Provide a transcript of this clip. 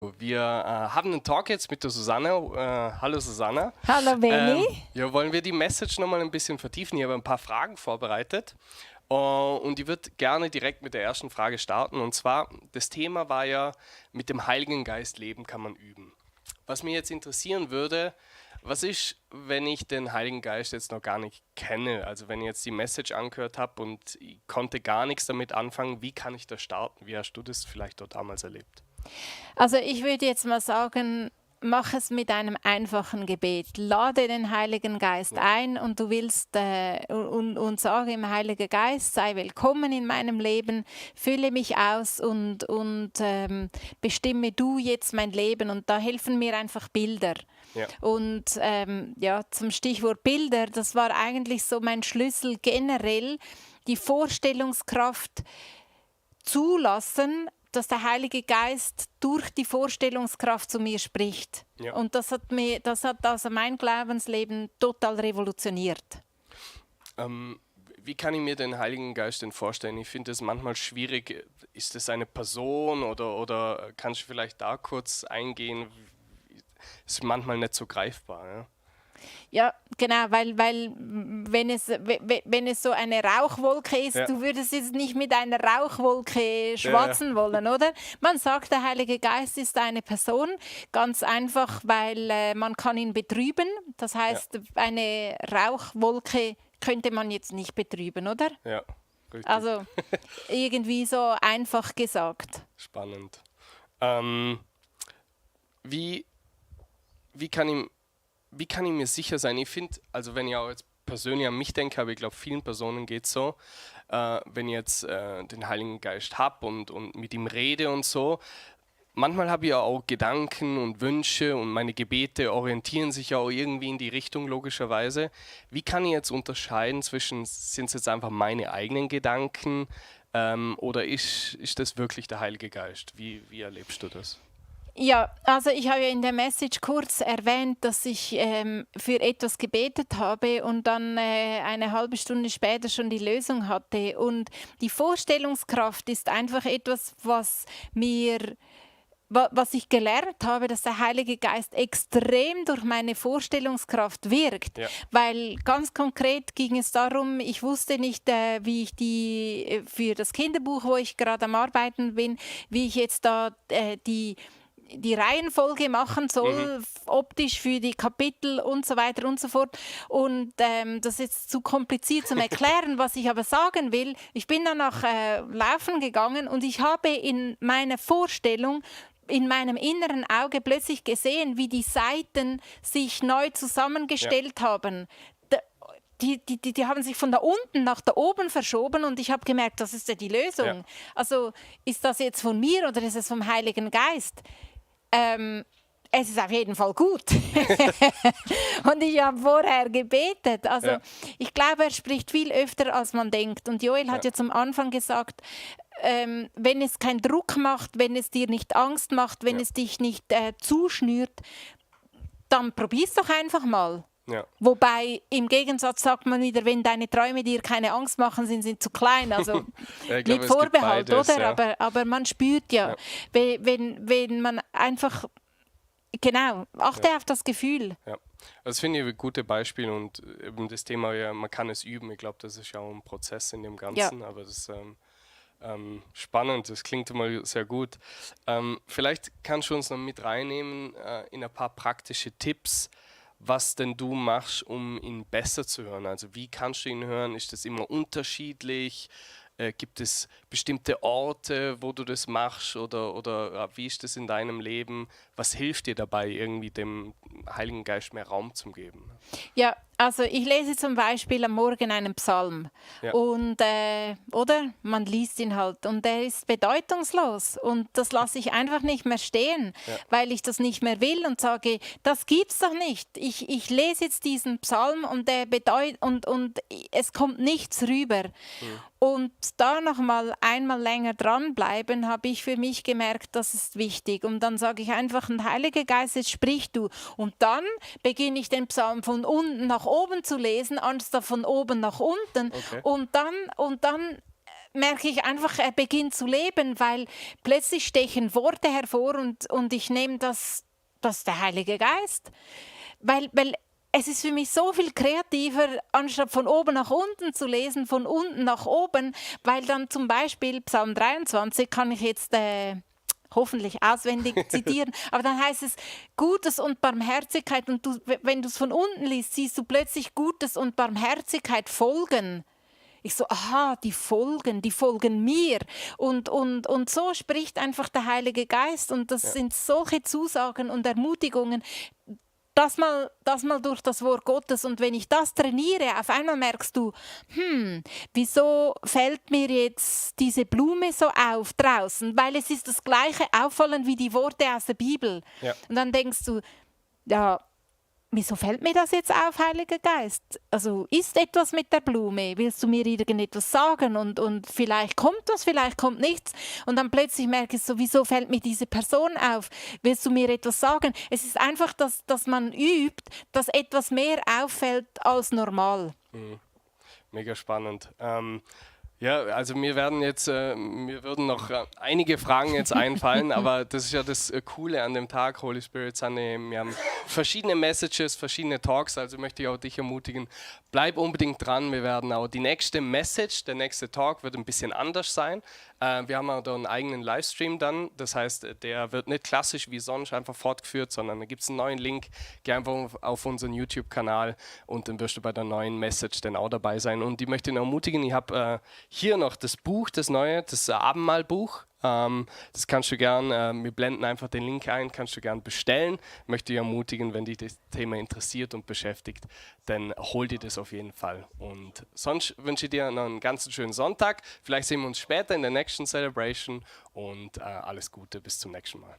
Wir haben einen Talk jetzt mit der Susanne. Hallo Susanne. Hallo Benny. Ja, wollen wir die Message nochmal ein bisschen vertiefen? Ich habe ein paar Fragen vorbereitet und ich würde gerne direkt mit der ersten Frage starten. Und zwar, das Thema war ja, mit dem Heiligen Geist leben kann man üben. Was mich jetzt interessieren würde, was ist, wenn ich den Heiligen Geist jetzt noch gar nicht kenne? Also wenn ich jetzt die Message angehört habe und ich konnte gar nichts damit anfangen, wie kann ich da starten? Wie hast du das vielleicht dort damals erlebt? Also ich würde jetzt mal sagen, mach es mit einem einfachen Gebet. Lade den Heiligen Geist ein und du willst und sage ihm, Heiliger Geist, sei willkommen in meinem Leben, fülle mich aus und bestimme du jetzt mein Leben. Und da helfen mir einfach Bilder. Ja. Und ja, zum Stichwort Bilder, das war eigentlich so mein Schlüssel generell, die Vorstellungskraft zulassen, dass der Heilige Geist durch die Vorstellungskraft zu mir spricht. Ja. Und das hat also mein Glaubensleben total revolutioniert. Wie kann ich mir den Heiligen Geist denn vorstellen? Ich finde es manchmal schwierig. Ist es eine Person oder kannst du vielleicht da kurz eingehen? Ist manchmal nicht so greifbar. Ja? Ja, genau, weil wenn es so eine Rauchwolke ist, Ja. du würdest jetzt nicht mit einer Rauchwolke schwatzen wollen, oder? Man sagt, der Heilige Geist ist eine Person, ganz einfach, weil man kann ihn betrüben. Das heißt, eine Rauchwolke könnte man jetzt nicht betrüben, oder? Ja, richtig. Also irgendwie so einfach gesagt. Spannend. Wie kann ich mir sicher sein? Ich finde, also wenn ich auch jetzt persönlich an mich denke, aber ich glaube, vielen Personen geht es so, wenn ich jetzt den Heiligen Geist habe und mit ihm rede und so, manchmal habe ich ja auch Gedanken und Wünsche und meine Gebete orientieren sich ja auch irgendwie in die Richtung, logischerweise. Wie kann ich jetzt unterscheiden zwischen, sind es jetzt einfach meine eigenen Gedanken oder ist das wirklich der Heilige Geist? Wie erlebst du das? Ja, also ich habe ja in der Message kurz erwähnt, dass ich für etwas gebetet habe und dann eine halbe Stunde später schon die Lösung hatte. Und die Vorstellungskraft ist einfach etwas, was ich gelernt habe, dass der Heilige Geist extrem durch meine Vorstellungskraft wirkt. Ja. Weil ganz konkret ging es darum, ich wusste nicht, wie ich für das Kinderbuch, wo ich gerade am Arbeiten bin, wie ich jetzt da die Reihenfolge machen soll, optisch für die Kapitel und so weiter und so fort. Und das ist jetzt zu kompliziert zum Erklären, was ich aber sagen will. Ich bin danach laufen gegangen und ich habe in meiner Vorstellung in meinem inneren Auge plötzlich gesehen, wie die Seiten sich neu zusammengestellt haben. Die haben sich von da unten nach da oben verschoben und ich habe gemerkt, das ist ja die Lösung. Ja. Also ist das jetzt von mir oder ist es vom Heiligen Geist? Es ist auf jeden Fall gut. Und ich habe vorher gebetet. Also ich glaube, er spricht viel öfter, als man denkt. Und Joel hat ja zum Anfang gesagt, wenn es keinen Druck macht, wenn es dir nicht Angst macht, wenn es dich nicht zuschnürt, dann probier's doch einfach mal. Ja. Wobei im Gegensatz sagt man wieder, wenn deine Träume dir keine Angst machen, sind sie zu klein. Also Ja, ich glaube, mit es gibt Vorbehalt, beides, oder? ja. Aber man spürt ja, wenn man einfach, genau, achte auf das Gefühl. Ja, das finde ich ein gutes Beispiel und eben das Thema, ja, man kann es üben. Ich glaube, das ist ja auch ein Prozess in dem Ganzen, aber das ist spannend, das klingt immer sehr gut. Vielleicht kannst du uns noch mit reinnehmen in ein paar praktische Tipps, was denn du machst, um ihn besser zu hören. Also wie kannst du ihn hören? Ist das immer unterschiedlich? Gibt es bestimmte Orte, wo du das machst oder wie ist das in deinem Leben? Was hilft dir dabei, irgendwie dem Heiligen Geist mehr Raum zu geben? Ja, also ich lese zum Beispiel am Morgen einen Psalm und oder man liest ihn halt und der ist bedeutungslos und das lasse ich einfach nicht mehr stehen, weil ich das nicht mehr will und sage, das gibt's doch nicht. Ich lese jetzt diesen Psalm und der und es kommt nichts rüber. Und da noch mal einmal länger dranbleiben, habe ich für mich gemerkt, das ist wichtig. Und dann sage ich einfach, ein Heiliger Geist, jetzt sprich du. Und dann beginne ich den Psalm von unten nach oben zu lesen, anstatt von oben nach unten. Okay. Und dann merke ich einfach, er beginnt zu leben, weil plötzlich stechen Worte hervor und ich nehme das ist der Heilige Geist. Weil es ist für mich so viel kreativer, anstatt von oben nach unten zu lesen, von unten nach oben, weil dann zum Beispiel Psalm 23 kann ich jetzt hoffentlich auswendig zitieren, aber dann heißt es Gutes und Barmherzigkeit und wenn du es von unten liest, siehst du plötzlich Gutes und Barmherzigkeit folgen. Ich so, aha, die folgen mir. Und so spricht einfach der Heilige Geist und das sind solche Zusagen und Ermutigungen, das mal durch das Wort Gottes. Und wenn ich das trainiere, auf einmal merkst du, wieso fällt mir jetzt diese Blume so auf draußen? Weil es ist das gleiche Auffallen wie die Worte aus der Bibel. Ja. Und dann denkst du, ja, wieso fällt mir das jetzt auf, Heiliger Geist? Also ist etwas mit der Blume? Willst du mir irgendetwas sagen? Und vielleicht kommt was, vielleicht kommt nichts. Und dann plötzlich merke ich so, wieso fällt mir diese Person auf? Willst du mir etwas sagen? Es ist einfach, dass man übt, dass etwas mehr auffällt als normal. Mega spannend. Ja, also mir würden noch einige Fragen jetzt einfallen, aber das ist ja das Coole an dem Tag Holy Spirit Sunday. Wir haben verschiedene Messages, verschiedene Talks, also möchte ich auch dich ermutigen, bleib unbedingt dran. Wir werden auch die nächste Message, der nächste Talk wird ein bisschen anders sein. Wir haben auch da einen eigenen Livestream dann, das heißt, der wird nicht klassisch wie sonst einfach fortgeführt, sondern da gibt es einen neuen Link, geh einfach auf unseren YouTube-Kanal und dann wirst du bei der neuen Message dann auch dabei sein. Und ich möchte ihn ermutigen, ich habe hier noch das Buch, das neue, das Abendmahlbuch. Das kannst du gern, wir blenden einfach den Link ein, kannst du gern bestellen. Möchte dich ermutigen, wenn dich das Thema interessiert und beschäftigt, dann hol dir das auf jeden Fall. Und sonst wünsche ich dir noch einen ganz schönen Sonntag. Vielleicht sehen wir uns später in der nächsten Celebration und alles Gute, bis zum nächsten Mal.